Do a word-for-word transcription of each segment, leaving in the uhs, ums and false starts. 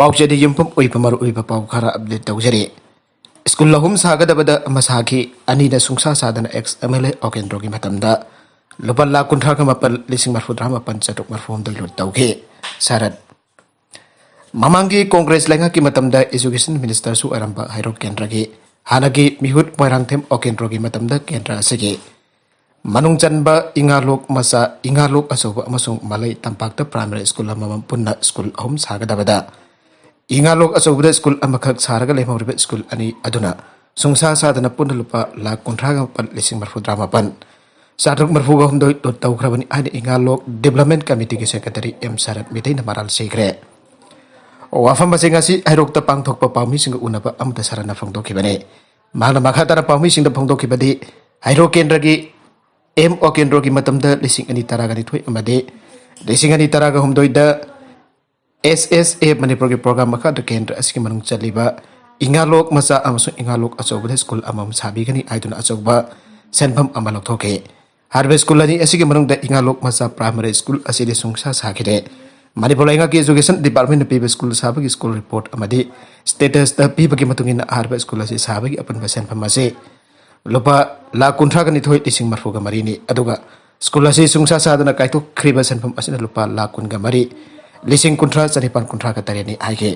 ꯄꯥꯎꯆꯦꯗ ꯌꯨꯝꯐꯝ ꯑꯣꯏꯕ ꯃꯔꯨꯑꯣꯏꯕ ꯄꯥꯎ ꯈꯔ ꯑꯞꯗꯦꯠ ꯇꯧꯖꯔꯤ꯫ ꯁ꯭ꯀꯨꯜ ꯑꯍꯨꯝ ꯁꯥꯒꯗꯕꯗ ꯑꯃ ꯁꯥꯈꯤ, ꯑꯅꯤꯅ ꯁꯨꯡꯁꯥ ꯁꯥꯗꯅ ex M L A ꯑꯣꯀꯦꯟꯗ꯭ꯔꯣꯒꯤ ꯃꯇꯝꯗ ꯂꯨꯄꯥ ꯂꯥꯈ ꯀꯨꯟꯊ꯭ꯔꯥꯒ ꯃꯥꯄꯟ ꯂꯤꯁꯤꯡ ꯃꯔꯐꯨ ꯇꯔꯥꯃꯥꯄꯟ ꯆꯥꯇ꯭ꯔꯨꯛ ꯃꯔꯐꯨ ꯍꯨꯝꯗꯣꯏ ꯂꯨꯠ ꯇꯧꯈꯤ꯫ ꯁꯔꯠ꯫ ꯃꯃꯥꯡꯒꯤ ꯀꯣꯡꯒ꯭ꯔꯦꯁ ꯂꯩꯉꯥꯛꯀꯤ ꯃꯇꯝꯗ education ministerꯁꯨ ꯑꯣꯏꯔꯝꯕ ꯍꯩꯔꯣꯛ ꯀꯦꯟꯗ꯭ꯔꯒꯤ ꯍꯥꯟꯅꯒꯤ ꯃꯤꯍꯨꯠ ꯃꯣꯏꯔꯥꯡꯊꯦꯝ ꯑꯣꯀꯦꯟꯗ꯭ꯔꯣꯒꯤ ꯃꯇꯝꯗ ꯀꯦꯟꯗ꯭ꯔ ꯑꯁꯤꯒꯤ ꯃꯅꯨꯡ ꯆꯟꯕ ꯏꯉꯥꯂꯣꯛ ꯃꯆꯥ, ꯏꯉꯥꯂꯣꯛ ꯑꯆꯧꯕ ꯑꯃꯁꯨꯡ ꯃꯂꯩ ꯇꯝꯄꯥꯛꯇ primary school ꯑꯃꯃꯝ ꯄꯨꯟꯅ ꯁ꯭ꯀꯨꯜ ꯑꯍꯨꯝ ꯁꯥꯒꯗꯕꯗ ꯏꯉꯥꯂꯣꯛ ꯑꯆꯧꯕꯗ ꯁ꯭ꯀꯨꯜ ꯑꯃꯈꯛ ꯁꯥꯔꯒ ꯂꯦꯝꯍꯧꯔꯤꯕ ꯁ꯭ꯀꯨꯜ ꯑꯅꯤ ꯑꯗꯨꯅ ꯁꯨꯡꯁꯥ ꯁꯥꯗꯅ ꯄꯨꯟꯅ ꯂꯨꯄꯥ ꯂꯥꯈ ꯀꯨꯟꯊ꯭ꯔꯥꯒ ꯃꯥꯄꯟ ꯂꯤꯁꯤꯡ ꯃꯔꯐꯨ ꯇꯔꯥꯃꯥꯄꯟ ꯆꯥꯇ꯭ꯔꯨꯛ ꯃꯔꯐꯨꯒ ꯍꯨꯝꯗꯣꯏ ꯂꯨꯠ ꯇꯧꯈ꯭ꯔꯕꯅꯤ ꯍꯥꯏꯅ ꯏꯉꯥꯂꯣꯛ Development Committeeꯒꯤ secretary ꯑꯦꯝ ꯁꯔꯠ ꯃꯤꯇꯩꯅ ꯃꯔꯥꯜ ꯁꯤꯈ꯭ꯔꯦ꯫ ꯋꯥꯐꯝ ꯑꯁꯤ ꯉꯁꯤ ꯍꯩꯔꯣꯛꯇ ꯄꯥꯡꯊꯣꯛꯄ ꯄꯥꯎꯃꯤꯁꯤꯡꯒ ꯎꯅꯕ ꯑꯃꯗ ꯁꯔꯠꯅ ꯐꯣꯡꯗꯣꯛꯈꯤꯕꯅꯤ꯫ ꯃꯍꯥꯛꯅ ꯃꯈꯥ ꯇꯥꯅ ꯄꯥꯎꯃꯤꯁꯤꯡꯗ ꯐꯣꯡꯗꯣꯛꯈꯤꯕꯗꯤ, ꯍꯩꯔꯣꯛ ꯀꯦꯟꯗ꯭ꯔꯒꯤ ꯑꯦꯝ ꯑꯣꯀꯦꯟꯗ꯭ꯔꯣꯒꯤ ꯃꯇꯝꯗ ꯂꯤꯁꯤꯡ ꯑꯅꯤ ꯇꯔꯥꯒ ꯅꯤꯊꯣꯏ ꯑꯃꯗꯤ ꯂꯤꯁꯤꯡ ꯑꯅꯤ ꯇꯔꯥꯒ ꯍꯨꯝꯗꯣꯏꯗ S S A ꯃꯅꯤꯄꯨꯔꯒꯤ program ꯃꯈꯥꯗ ꯀꯦꯟꯗ꯭ꯔ ꯑꯁꯤꯒꯤ ꯃꯅꯨꯡ ꯆꯜꯂꯤꯕ ꯏꯉꯥꯂꯣꯛ ꯃꯆꯥ ꯑꯃꯁꯨꯡ ꯏꯉꯥꯂꯣꯛ ꯑꯆꯧꯕꯗ ꯁ꯭ꯀꯨꯜ ꯑꯃꯃꯝ ꯁꯥꯕꯤꯒꯅꯤ ꯍꯥꯏꯗꯨꯅ ꯑꯆꯧꯕ ꯁꯦꯟꯐꯝ ꯑꯃ ꯂꯧꯊꯣꯛꯈꯤ꯫ ꯍꯥꯏꯔꯤꯕ ꯁ꯭ꯀꯨꯜ ꯑꯅꯤ ꯑꯁꯤꯒꯤ ꯃꯅꯨꯡꯗ ꯏꯉꯥꯂꯣꯛ ꯃꯆꯥ primary school ꯑꯁꯤꯗꯤ ꯁꯨꯡꯁꯥ ꯁꯥꯈꯤꯗꯦ꯫ ꯃꯅꯤꯄꯨꯔ ꯂꯩꯉꯥꯛꯀꯤ education departmentꯅ ꯄꯤꯕ ꯁ꯭ꯀꯨꯜ ꯁꯥꯕꯒꯤ ꯁ꯭ꯀꯨꯜ report ꯑꯃꯗꯤ statusꯇ ꯄꯤꯕꯒꯤ ꯃꯇꯨꯡ ꯏꯟꯅ ꯍꯥꯏꯔꯤꯕ ꯁ꯭ꯀꯨꯜ ꯑꯁꯤ ꯁꯥꯕꯒꯤ ꯑꯄꯨꯟꯕ ꯁꯦꯟꯐꯝ ꯑꯁꯤ ꯂꯨꯄꯥ ꯂꯥꯈ ꯀꯨꯟꯊ꯭ꯔꯥꯒ ꯅꯤꯊꯣꯏ ꯂꯤꯁꯤꯡ ꯃꯔꯐꯨꯒ ꯃꯔꯤꯅꯤ꯫ ꯑꯗꯨꯒ ꯁ꯭ꯀꯨꯜ ꯑꯁꯤ ꯁꯨꯡꯁꯥ ꯁꯥꯗꯅ ꯀꯥꯏꯊꯣꯛꯈ꯭ꯔꯤꯕ ꯁꯦꯟꯐꯝ ꯑꯁꯤꯅ ꯂꯨꯄꯥ ꯂꯥꯈ ꯀꯨꯟꯒ ꯃꯔꯤ ꯂꯤꯁꯤꯡ ꯀꯨꯟꯊ꯭ꯔꯥ ꯆꯅꯤꯄꯥꯟ ꯀꯨꯟꯊ꯭ꯔꯥꯒ ꯇꯔꯦꯠꯅꯤ ꯍꯥꯏꯈꯤ꯫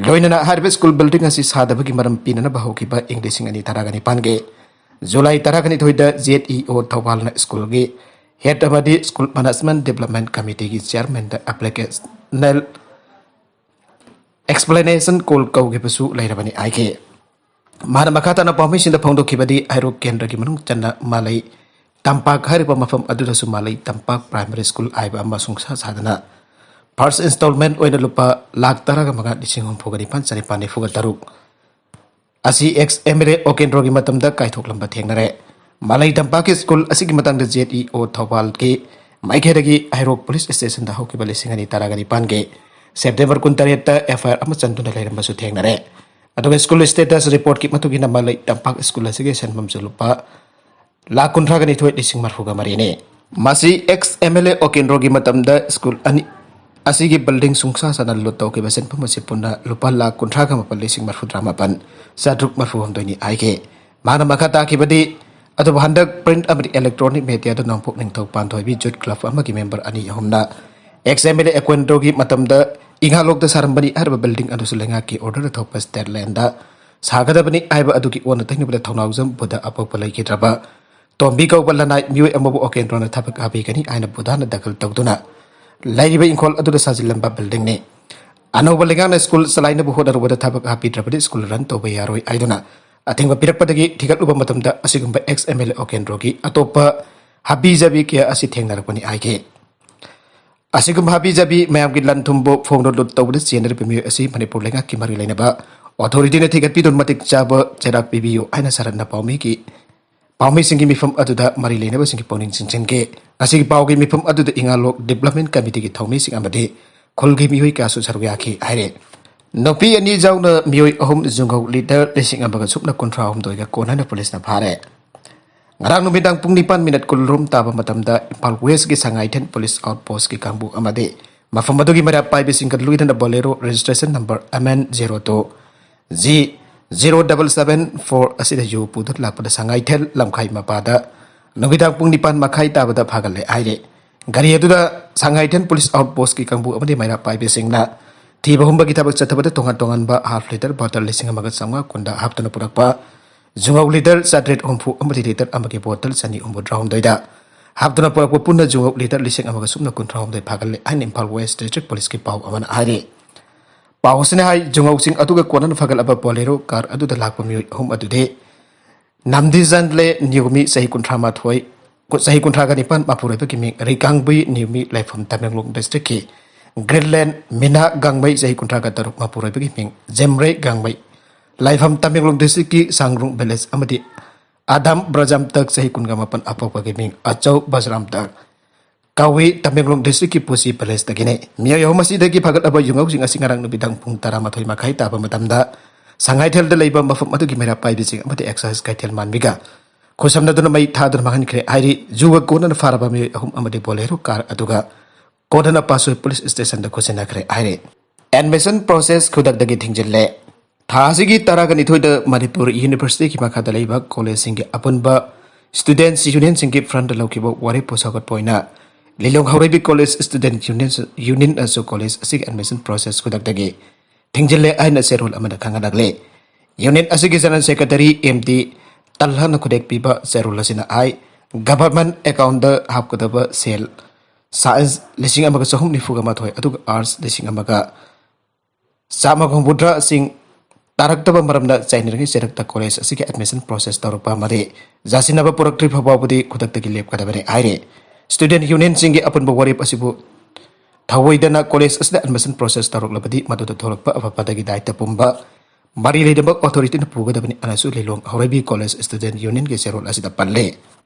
ꯂꯣꯏꯅꯅ ꯍꯥꯏꯔꯤꯕ ꯁ꯭ꯀꯨꯜ building ꯑꯁꯤ ꯁꯥꯗꯕꯒꯤ ꯃꯔꯝ ꯄꯤꯅꯅꯕ ꯍꯧꯈꯤꯕ ꯏꯪ ꯂꯤꯁꯤꯡ ꯑꯅꯤ ꯇꯔꯥꯒ ꯅꯤꯄꯥꯟꯒꯤ ꯖꯨꯂꯥꯏ ꯇꯔꯥꯒ ꯅꯤꯊꯣꯏꯗ Z E O ꯊꯧꯕꯥꯜꯅ ꯁ꯭ꯀꯨꯜꯒꯤ head ꯑꯃꯗꯤ school management development committeeꯒꯤ chairmanꯗ applicational explanation call ꯀꯧꯈꯤꯕꯁꯨ ꯂꯩꯔꯕꯅꯤ ꯍꯥꯏꯈꯤ꯫ ꯃꯍꯥꯛꯅ ꯃꯈꯥ ꯇꯥꯅ ꯄꯥꯎꯃꯤꯁꯤꯡꯗ ꯐꯣꯡꯗꯣꯛꯈꯤꯕꯗꯤ, ꯍꯩꯔꯣꯛ ꯀꯦꯟꯗ꯭ꯔꯒꯤ ꯃꯅꯨꯡ ꯆꯟꯅ ꯃꯥꯂꯩ ꯇꯝꯄꯥꯛ ꯍꯥꯏꯔꯤꯕ ꯃꯐꯝ ꯑꯗꯨꯗꯁꯨ ꯃꯥꯂꯩ ꯇꯝꯄꯥꯛ primary school ꯍꯥꯏꯕ ꯑꯃ ꯁꯨꯡꯁꯥ ꯁꯥꯗꯅ first installment ꯑꯣꯏꯅ ꯂꯨꯄꯥ ꯂꯥꯈ ꯇꯔꯥꯒ ꯃꯉꯥ ꯂꯤꯁꯤꯡ ꯍꯨꯝꯐꯨꯒ ꯅꯤꯄꯥꯟ ꯆꯅꯤꯄꯥꯟ ꯅꯤꯐꯨꯒ ꯇꯔꯨꯛ ꯑꯁꯤ ex M L A ꯑꯣꯀꯦꯟꯗ꯭ꯔꯣꯒꯤ ꯃꯇꯝꯗ ꯀꯥꯏꯊꯣꯛꯂꯝꯕ ꯊꯦꯡꯅꯔꯦ꯫ ꯃꯥꯂꯩ ꯇꯝꯄꯥꯛꯀꯤ ꯁ꯭ꯀꯨꯜ ꯑꯁꯤꯒꯤ ꯃꯇꯥꯡꯗ Z E O ꯊꯧꯕꯥꯜꯒꯤ ꯃꯥꯏꯀꯩꯗꯒꯤ ꯍꯩꯔꯣꯛ police stationꯗ ꯍꯧꯈꯤꯕ ꯂꯤꯁꯤꯡ ꯑꯅꯤ ꯇꯔꯥꯒ ꯅꯤꯄꯥꯟꯒꯤ September ꯀꯨꯟꯇꯔꯦꯠꯇ F I R ꯑꯃ ꯆꯟꯗꯨꯅ ꯂꯩꯔꯝꯕꯁꯨ ꯊꯦꯡꯅꯔꯦ꯫ ꯑꯗꯨꯒ ꯁ꯭ꯀꯨꯜ status reportꯀꯤ ꯃꯇꯨꯡ ꯏꯟꯅ ꯃꯥꯂꯩ ꯇꯝꯄꯥꯛ ꯁ꯭ꯀꯨꯜ ꯑꯁꯤꯒꯤ ꯁꯦꯟꯐꯝꯁꯨ ꯂꯨꯄꯥ ꯂꯥꯈ ꯀꯨꯟꯊ꯭ꯔꯥꯒ ꯅꯤꯊꯣꯏ ꯂꯤꯁꯤꯡ ꯃꯔꯐꯨꯒ ꯃꯔꯤꯅꯤ꯫ ꯃꯁꯤ ex M L A ꯑꯣꯀꯦꯟꯗ꯭ꯔꯣꯒꯤ ꯃꯇꯝꯗ ꯁ꯭ꯀꯨꯜ ꯑꯅꯤ ꯑꯁꯤꯒꯤ ꯕꯤꯜꯗꯤꯡ ꯁꯨꯡꯁꯥ ꯁꯥꯅ ꯂꯨꯠ ꯇꯧꯈꯤꯕ ꯁꯦꯟꯐꯝ ꯑꯁꯤ ꯄꯨꯟꯅ ꯂꯨꯄꯥ ꯂꯥꯈ ꯀꯨꯟꯊ꯭ꯔꯥꯒ ꯃꯥꯄꯟ ꯂꯤꯁꯤꯡ ꯃꯔꯤꯐꯨꯇꯔꯥ ꯃꯥꯄꯟ ꯆꯥꯇ꯭ꯔꯨꯛ ꯃꯔꯤꯐꯨꯍꯨꯝꯗꯣꯏꯅꯤ ꯍꯥꯏꯈꯤ꯫ ꯃꯍꯥꯛꯅ ꯃꯈꯥ ꯇꯥꯈꯤꯕꯗꯤ, ꯑꯗꯨꯕꯨ ꯍꯟꯗꯛ ꯄ꯭ꯔꯤꯟꯠ ꯑꯃꯗꯤ ꯏꯂꯦꯛꯇ꯭ꯔꯣꯅꯤꯛ ꯃꯦꯗꯤꯌꯥꯗ ꯅꯣꯡꯄꯣꯛ ꯅꯤꯡꯊꯧ ꯄꯥꯟꯊꯣꯏꯕꯤ ꯌꯨꯠ ꯀ꯭ꯂꯕ ꯑꯃꯒꯤ ꯃꯦꯝꯕꯔ ꯑꯅꯤ ꯑꯍꯨꯝꯅ ꯑꯦꯛꯁ ꯑꯦꯝ ꯑꯦꯜ ꯑꯦ ꯑꯣꯀꯦꯟꯗ꯭ꯔꯣꯒꯤ ꯃꯇꯝꯗ ꯏꯉꯥꯂꯣꯛꯇ ꯁꯥꯔꯝꯕꯅꯤ ꯍꯥꯏꯔꯤꯕ ꯕꯤꯜꯗꯤꯡ ꯑꯗꯨꯁꯨ ꯂꯩꯉꯥꯛꯀꯤ ꯑꯣꯔꯗꯔꯗ ꯊꯣꯛꯄ ꯁ꯭ꯇꯦꯠ ꯂꯦꯟꯗ ꯁꯥꯒꯗꯕꯅꯤ ꯍꯥꯏꯕ ꯑꯗꯨꯒꯤ ꯑꯣꯟꯅ ꯇꯩꯅꯕꯗ ꯊꯧꯅꯥꯎꯖꯝ ꯕꯨꯙ ꯑꯄꯣꯛꯄ ꯂꯩꯈꯤꯗ꯭ꯔꯕ ꯇꯣꯝꯕꯤ ꯀꯧꯕ ꯂꯅꯥꯏ ꯃꯤꯑꯣꯏ ꯑꯃꯕꯨ ꯑꯣꯀꯦꯟꯗ꯭ꯔꯣꯅ ꯊꯕꯛ ꯍꯥꯞꯄꯤꯒꯅꯤ ꯍꯥꯏꯅ ꯕꯨꯙꯅ ꯗꯈꯜ ꯇꯧꯗꯨꯅ ꯂꯩꯔꯤꯕ ꯏꯪꯈꯣꯜ ꯑꯗꯨꯗ ꯁꯥꯖꯤꯜꯂꯝꯕ ꯕꯤꯜꯗꯤꯡꯅꯤ꯫ ꯑꯅꯧꯕ ꯂꯩꯉꯥꯛꯅ ꯁ꯭ꯀꯨꯜ ꯆꯂꯥꯏꯅꯕ ꯍꯣꯠꯅꯔꯨꯕꯗ ꯊꯕꯛ ꯍꯥꯞꯄꯤꯗ꯭ꯔꯕꯗꯤ ꯁ꯭ꯀꯨꯜ ꯔꯟ ꯇꯧꯕ ꯌꯥꯔꯣꯏ ꯍꯥꯏꯗꯨꯅ ꯑꯊꯤꯡꯕ ꯄꯤꯔꯛꯄꯗꯒꯤ ꯊꯤꯒꯠꯂꯨꯕ ꯃꯇꯝꯗ ꯑꯁꯤꯒꯨꯝꯕ ꯑꯦꯛꯁ ꯑꯦꯝ ꯑꯦꯜ ꯑꯦ ꯑꯣꯀꯦꯟꯗ꯭ꯔꯣꯒꯤ ꯑꯇꯣꯞꯄ ꯍꯥꯕꯤ ꯖꯥꯕꯤ ꯀꯌꯥ ꯑꯁꯤ ꯊꯦꯡꯅꯔꯛꯄꯅꯤ ꯍꯥꯏꯈꯤ꯫ ꯑꯁꯤꯒꯨꯝꯕ ꯍꯥꯕꯤ ꯖꯥꯕꯤ ꯃꯌꯥꯝꯒꯤ ꯂꯟ ꯊꯨꯝꯕꯨ ꯐꯣꯡꯗꯣ ꯂꯨꯠ ꯇꯧꯕꯗ ꯆꯦꯟꯅꯔꯤꯕ ꯃꯤꯑꯣꯏ ꯑꯁꯤ ꯃꯅꯤꯄꯨꯔ ꯂꯩꯉꯥꯛꯀꯤ ꯃꯔꯤ ꯂꯩꯅꯕ ꯑꯣꯊꯣꯔꯤꯇꯤꯅ ꯊꯤꯒꯠꯄꯤꯗꯨꯅ ꯃꯇꯤꯛ ꯆꯥꯕ ꯆꯩꯔꯥꯛ ꯄꯤꯕꯤꯌꯨ ꯍꯥꯏꯅ ꯁꯥꯔꯠꯅ ꯄꯥꯎꯃꯤꯒꯤ ꯄꯥꯎꯃꯤꯁꯤꯡꯒꯤ ꯃꯤꯐꯝ ꯑꯗꯨꯗ ꯃꯔꯤ ꯂꯩꯅꯕꯁꯤꯡꯒꯤ ꯄꯨꯛꯅꯤꯡ ꯆꯤꯡꯁꯤꯟꯈꯤ꯫ ꯑꯁꯤꯒꯤ ꯄꯥꯎꯒꯤ ꯃꯤꯐꯝ ꯑꯗꯨꯗ ꯏꯉꯥꯂꯣꯛ ꯗꯤꯕ꯭ꯂꯞꯃꯦꯟ ꯀꯃꯤꯇꯤꯒꯤ ꯊꯧꯃꯤꯁꯤꯡ ꯑꯃꯗꯤ ꯈꯨꯜꯒꯤ ꯃꯤꯑꯣꯏ ꯀꯌꯥꯁꯨ ꯁꯔꯨꯛ ꯌꯥꯈꯤ ꯍꯥꯏꯔꯦ꯫ ꯅꯨꯄꯤ ꯑꯅꯤ ꯌꯥꯎꯅ ꯃꯤꯑꯣꯏ ꯑꯍꯨꯝ ꯖꯨꯉꯧ ꯂꯤꯇꯔ ꯂꯤꯁꯤꯡ ꯑꯃꯒ ꯁꯨꯞꯅ ꯀꯨꯟꯊ꯭ꯔꯥ ꯍꯨꯝꯗꯣꯏꯒ ꯀꯣꯟꯅꯅ ꯄꯨꯂꯤꯁꯅ ꯐꯥꯔꯦ꯫ ꯉꯔꯥꯡ ꯅꯨꯃꯤꯗꯥꯡ ꯄꯨꯡ ꯅꯤꯄꯥꯟ ꯃꯤꯅꯠ ꯀꯨꯟꯔꯣꯝ ꯇꯥꯕ ꯃꯇꯝꯗ ꯏꯝꯐꯥꯜ ꯋꯦꯁꯀꯤ ꯁꯉꯥꯏꯊꯦꯜ ꯄꯨꯂꯤꯁ ꯑꯥꯎꯠꯄꯣꯁꯀꯤ ꯀꯥꯡꯕꯨ ꯑꯃꯗꯤ ꯃꯐꯝ ꯑꯗꯨꯒꯤ ꯃꯩꯔꯥ ꯄꯥꯏꯕꯁꯤꯡꯒ ꯂꯣꯏꯅꯅ Bolero registration number M N zero two G zero double seven four ꯑꯁꯤꯗ ꯌꯨ ꯄꯨꯗꯨꯅ ꯂꯥꯛꯄꯗ ꯁꯉꯥꯏꯊꯦꯜ ꯂꯝꯈꯥꯏ ꯃꯄꯥꯗ ꯅꯨꯃꯤꯗꯥꯡ ꯄꯨꯡ ꯅꯤꯄꯥꯟ ꯃꯈꯥꯏ ꯇꯥꯕꯗ ꯐꯥꯒꯠꯂꯦ ꯍꯥꯏꯔꯦ꯫ ꯒꯥꯔꯤ ꯑꯗꯨꯗ ꯁꯉꯥꯏꯊꯦꯜ ꯄꯨꯂꯤꯁ ꯑꯥꯎꯠꯄꯣꯁꯀꯤ ꯀꯥꯡꯕꯨ ꯑꯃꯗꯤ ꯃꯩꯔꯥ ꯄꯥꯏꯕꯤꯁꯤꯡꯅ ꯊꯤꯕ ꯍꯨꯝꯕꯒꯤ ꯊꯕꯛ ꯆꯠꯊꯕꯗ ꯇꯣꯉꯥꯟ ꯇꯣꯉꯥꯟꯕ ꯍꯥꯐ ꯂꯤꯇꯔ ꯕꯣꯇꯜ ꯂꯤꯁꯤꯡ ꯑꯃꯒ ꯆꯥꯝꯃꯉꯥ ꯀꯨꯟꯗ ꯍꯥꯞꯇꯨꯅ ꯄꯨꯔꯛꯄ ꯖꯨꯉꯧ ꯂꯤꯇꯔ ꯆꯥꯇ꯭ꯔꯦꯠ ꯍꯨꯝꯐꯨ ꯑꯃꯗꯤ ꯂꯤꯇꯔ ꯑꯃꯒꯤ ꯕꯣꯇꯜ ꯆꯅꯤ ꯍꯨꯝꯐꯨꯇꯔꯥꯍꯨꯝꯗꯣꯏꯗ ꯍꯥꯞꯇꯨꯅ ꯄꯨꯔꯛꯄ ꯄꯨꯟꯅ ꯖꯨꯉꯧ ꯂꯤꯇꯔ ꯂꯤꯁꯤꯡ ꯑꯃꯒ ꯁꯨꯞꯅ ꯀꯨꯟꯊ꯭ꯔꯥꯍꯨꯝꯗꯣꯏ ꯐꯥꯒꯠꯂꯦ ꯍꯥꯏꯅ ꯏꯝꯐꯥꯜ ꯋꯦꯁ ꯗꯤꯁꯇ꯭ꯔꯤꯛ ꯄꯨꯂꯤꯁꯀꯤ ꯄꯥꯎ ꯑꯃꯅ ꯍꯥꯏꯔꯤ꯫ ꯄꯥꯎ ꯑꯁꯤꯅ ꯍꯥꯏ, ꯖꯨꯉꯧꯁꯤꯡ ꯑꯗꯨꯒ ꯀꯣꯟꯅꯅ ꯐꯒꯠꯂꯕ ꯕꯣꯂꯦꯔꯣ ꯀꯥꯔ ꯑꯗꯨꯗ ꯂꯥꯛꯄ ꯃꯤꯑꯣꯏ ꯑꯍꯨꯝ ꯑꯗꯨꯗꯤ ꯅꯝꯗꯤꯖꯟꯂꯦ ꯅꯤꯌꯨꯃꯤ, ꯆꯍꯤ ꯀꯨꯟꯊ꯭ꯔꯥ ꯃꯥꯊꯣꯏ, ꯆꯍꯤ ꯀꯨꯟꯊ꯭ꯔꯥꯒ ꯅꯤꯄꯥꯟ, ꯃꯄꯨꯔꯣꯏꯕꯒꯤ ꯃꯤꯡ ꯔꯤꯀꯥꯡꯕꯨꯏ ꯅꯤꯌꯨꯃꯤ, ꯂꯩꯐꯝ ꯇꯃꯦꯡꯂꯣꯡ ꯗꯤꯁꯇ꯭ꯔꯤꯛꯀꯤ ꯒ꯭ꯔꯤꯟꯂꯦꯟ ꯃꯤꯅꯥ ꯒꯥꯡꯃꯩ, ꯆꯍꯤ ꯀꯨꯟꯊ꯭ꯔꯥꯒ ꯇꯔꯨꯛ, ꯃꯄꯨꯔꯣꯏꯕꯒꯤ ꯃꯤꯡ ꯖꯦꯝꯔꯦ ꯒꯥꯡꯃꯩ, ꯂꯩꯐꯝ ꯇꯃꯦꯡꯂꯣꯡ ꯗꯤꯁꯇ꯭ꯔꯤꯛꯀꯤ ꯁꯥꯡꯔꯨꯡ ꯚꯤꯂꯦꯖ ꯑꯃꯗꯤ ꯑꯗꯥꯝ ꯕ꯭ꯔꯖꯥꯝꯇꯛ, ꯆꯍꯤ ꯀꯨꯟꯒ ꯃꯥꯄꯟ, ꯑꯄꯣꯛꯄꯒꯤ ꯃꯤꯡ ꯑꯆꯧ ꯕꯖꯔꯥꯝꯇꯛ ꯀꯧꯏ, ꯇꯃꯦꯡꯂꯣꯡ ꯗꯤꯁꯇ꯭ꯔꯤꯛꯀꯤ ꯄꯨꯁꯤ ꯄꯦꯂꯦꯁꯇꯒꯤꯅꯤ꯫ ꯃꯤꯑꯣꯏ ꯑꯍꯨꯝ ꯑꯁꯤꯗꯒꯤ ꯐꯒꯠꯂꯕ ꯌꯨꯉꯧꯁꯤꯡ ꯑꯁꯤ ꯉꯔꯥꯡ ꯅꯨꯃꯤꯗꯥꯡ ꯄꯨꯡ ꯇꯔꯥꯃꯥꯊꯣꯏ ꯃꯈꯥꯏ ꯇꯥꯕ ꯃꯇꯝꯗ ꯁꯉꯥꯏꯊꯦꯜꯗ ꯂꯩꯕ ꯃꯐꯝ ꯑꯗꯨꯒꯤ ꯃꯩꯔꯥ ꯄꯥꯏꯕꯤꯁꯤꯡ ꯑꯃꯗꯤ ꯑꯦꯛꯁꯥꯏꯁ ꯀꯩꯊꯦꯜ ꯃꯥꯟꯕꯤꯒ ꯈꯨꯠꯁꯝꯅꯗꯨꯅ ꯃꯩ ꯊꯥꯗꯨꯅ ꯃꯥꯡꯍꯟꯈ꯭ꯔꯦ ꯍꯥꯏꯔꯤ꯫ ꯖꯨꯒ ꯀꯣꯟꯅꯅ ꯐꯥꯔꯕ ꯃꯤꯑꯣꯏ ꯑꯍꯨꯝ ꯑꯃꯗꯤ ꯕꯣꯂꯦꯔꯣ ꯀꯥꯔ ꯑꯗꯨꯒ ꯀꯣꯟꯊꯅ ꯄꯥꯁꯣꯏ ꯄꯨꯂꯤꯁ ꯁ꯭ꯇꯦꯁꯟꯗ ꯈꯨꯠꯁꯤꯟꯅꯈ꯭ꯔꯦ ꯍꯥꯏꯔꯦ꯫ ꯑꯦꯗꯃꯤꯁꯟ ꯄ꯭ꯔꯣꯁꯦꯁ ꯈꯨꯗꯛꯇꯒꯤ ꯊꯤꯡꯖꯤꯜꯂꯦ꯫ ꯊꯥ ꯑꯁꯤꯒꯤ ꯇꯔꯥꯒ ꯅꯤꯊꯣꯏꯗ ꯃꯅꯤꯄꯨꯔ ꯌꯨꯅꯤꯚꯔꯁꯤꯇꯤꯒꯤ ꯃꯈꯥꯗ ꯂꯩꯕ ꯀꯣꯂꯦꯖꯁꯤꯡꯒꯤ ꯑꯄꯨꯟꯕ ꯁ꯭ꯇꯨꯗꯦꯟꯠꯁ ꯌꯨꯅꯤꯌꯟꯁꯤꯡꯒꯤ ꯐ꯭ꯔꯟꯗ ꯂꯧꯈꯤꯕ ꯋꯥꯔꯦꯞꯄꯨ ꯁꯧꯒꯠꯄ ꯑꯣꯏꯅ ꯂꯤꯂꯣꯡ ꯍꯧꯔꯩꯕꯤ ꯀꯣꯂꯦꯖ ꯁ꯭ꯇꯨꯗꯦꯟꯠ ꯌꯨꯅꯤꯌꯟ, ꯌꯨꯅꯤꯌꯟꯅꯁꯨ ꯀꯣꯂꯦꯖ ꯑꯁꯤꯒꯤ ꯑꯦꯗꯃꯤꯁꯟ ꯄ꯭ꯔꯣꯁꯦꯁ ꯈꯨꯗꯛꯇꯒꯤ ꯊꯤꯡꯖꯤꯜꯂꯦ ꯍꯥꯏꯅ ꯆꯦꯔꯣꯜ ꯑꯃꯗ ꯈꯪꯍꯜꯂꯛꯂꯤ꯫ ꯌꯨꯅꯤꯌꯟ ꯑꯁꯤꯒꯤ ꯖꯦꯅꯔꯦꯜ ꯁꯦꯀ꯭ꯔꯦꯇꯔꯤ ꯑꯦꯝ ꯗꯤ ꯇꯜꯍꯟꯅ ꯈꯨꯗꯦꯛ ꯄꯤꯕ ꯆꯦꯔꯣꯜ ꯑꯁꯤꯅ ꯍꯥꯏ, ꯒꯚꯔꯟꯃꯦꯟꯠ ꯑꯦꯀꯥꯎꯟꯠꯇ ꯍꯥꯞꯀꯗꯕ ꯁꯦꯜ ꯁꯥꯏꯟꯁ ꯂꯤꯁꯤꯡ ꯑꯃꯒ ꯆꯍꯨꯝ ꯅꯤꯐꯨꯒ ꯃꯥꯊꯣꯏ ꯑꯗꯨꯒ ꯑꯥꯔꯠꯁ ꯂꯤꯁꯤꯡ ꯑꯃꯒ ꯆꯥꯝꯃꯒ ꯍꯨꯝꯐꯨꯇꯔꯥꯁꯤꯡ ꯇꯥꯔꯛꯇꯕ ꯃꯔꯝꯅ ꯆꯩꯅꯔꯤꯉꯩ ꯆꯩꯔꯛꯇ ꯀꯣꯂꯦꯖ ꯑꯁꯤꯒꯤ ꯑꯦꯗꯃꯤꯁꯟ ꯄ꯭ꯔꯣꯁꯦꯁ ꯇꯧꯔꯛꯄ ꯑꯃꯗꯤ ꯌꯥꯁꯤꯟꯅꯕ ꯄꯨꯔꯛꯇ꯭ꯔꯤꯕ ꯐꯥꯎꯕꯗꯤ ꯈꯨꯗꯛꯇꯒꯤ ꯂꯦꯞꯀꯗꯕꯅꯤ ꯍꯥꯏꯔꯤ꯫ ꯁ꯭ꯇꯨꯗꯦꯟꯠ ꯌꯨꯅꯤꯌꯟꯁꯤꯡꯒꯤ ꯑꯄꯨꯟꯕ ꯋꯥꯔꯦꯞ ꯑꯁꯤꯕꯨ ꯊꯧꯑꯣꯏꯗꯅ ꯀꯣꯂꯦꯖ ꯑꯁꯤꯗ ꯑꯦꯗꯃꯤꯁꯟ ꯄ꯭ꯔꯣꯁꯦꯁ ꯇꯧꯔꯛꯂꯕꯗꯤ ꯃꯗꯨꯗ ꯊꯣꯛꯂꯛꯄ ꯑꯐꯕꯗꯒꯤ ꯗꯥꯏꯇ ꯄꯨꯝꯕ ꯃꯔꯤ ꯂꯩꯅꯕ ꯑꯣꯊꯣꯔꯤꯇꯤꯅ ꯄꯨꯒꯗꯕꯅꯤ ꯍꯥꯏꯅꯁꯨ ꯂꯤꯂꯣꯡ ꯍꯧꯔꯩꯕꯤ ꯀꯣꯂꯦꯖ ꯁ꯭ꯇꯨꯗꯦꯟꯠ ꯌꯨꯅꯤꯌꯟꯒꯤ ꯆꯦꯔꯣꯜ ꯑꯁꯤꯗ ꯄꯜꯂꯤ꯫